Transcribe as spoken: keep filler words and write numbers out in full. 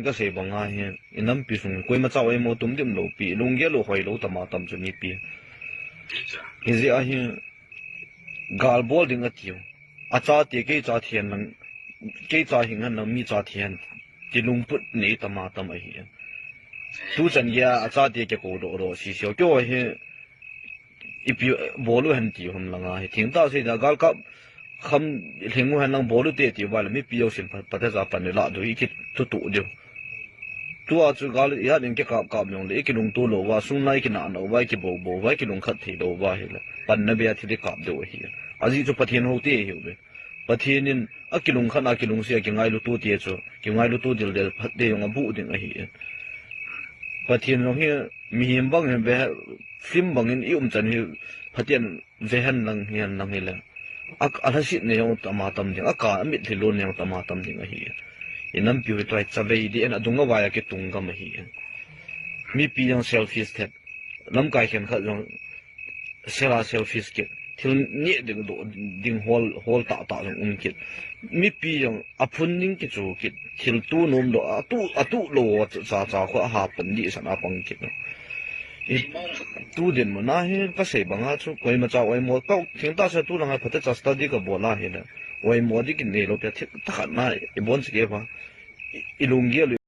Kasei banga hi, inampi sung koima cha oimo tum dim lou pi, lunggel u hoi lou tama tam chu mipi. Hijeh a hi, gal bol ding atiu. Achate kei cha thihen lang, kei cha hing hen lang mi cha thihen. Ti lungput nei tama tam ahi. Tuchan geiya achate kei kou doh doh sisiu. Keiho hi, ipi bol u hen ti hom langa hi. Thingtah sei da gal kap kham lhing u hen lang bol u te ti uva le mipi jousen pha-, phatecha pan le lah diu hi kitutu diu. Tua chu gal ihat in kikap kap jong le ikilungto lou uva, sung lai kinah nau uva, ikibou bou uva, ikilungkhat thei lou uva hile. Panna beiya thil ikap diu ahi. Ajeh chu Pathen houte ahiuve. Pathen in akilungkhat a kilungset a kingailu tote chu, kingailu to dildel phatte jong abuh ding ahi. Pathen jong hi mihem bang hin ve, film bangin i umchan hi phaten ve hen lang hihen lang hile. A, alhasetna jong tama tam ding, aka, amitlhi lonna jong tama tam ding ahi. Inampiu hi tua hi chavei ding in adung avai a kitung gam ahi. Mipi jong selfish thet. Lamkai khenkhat jong sela selfish kit. Thil neh ding doh ding hol, hol tah tah jong um kit. Mipi jong aphun ding kichu kit. Thil tu nom doh, atu, atu lou cha cha khu ahapan dihsan a pang kit. I, tu dinmun a hi kasei banga chu koima cha oimo, ka thingtah sei tu langa phatecha study kabol a hile. Oimo ding kinei lou pi a thil tah khat na ibon seh kei uva. I, ilunggel u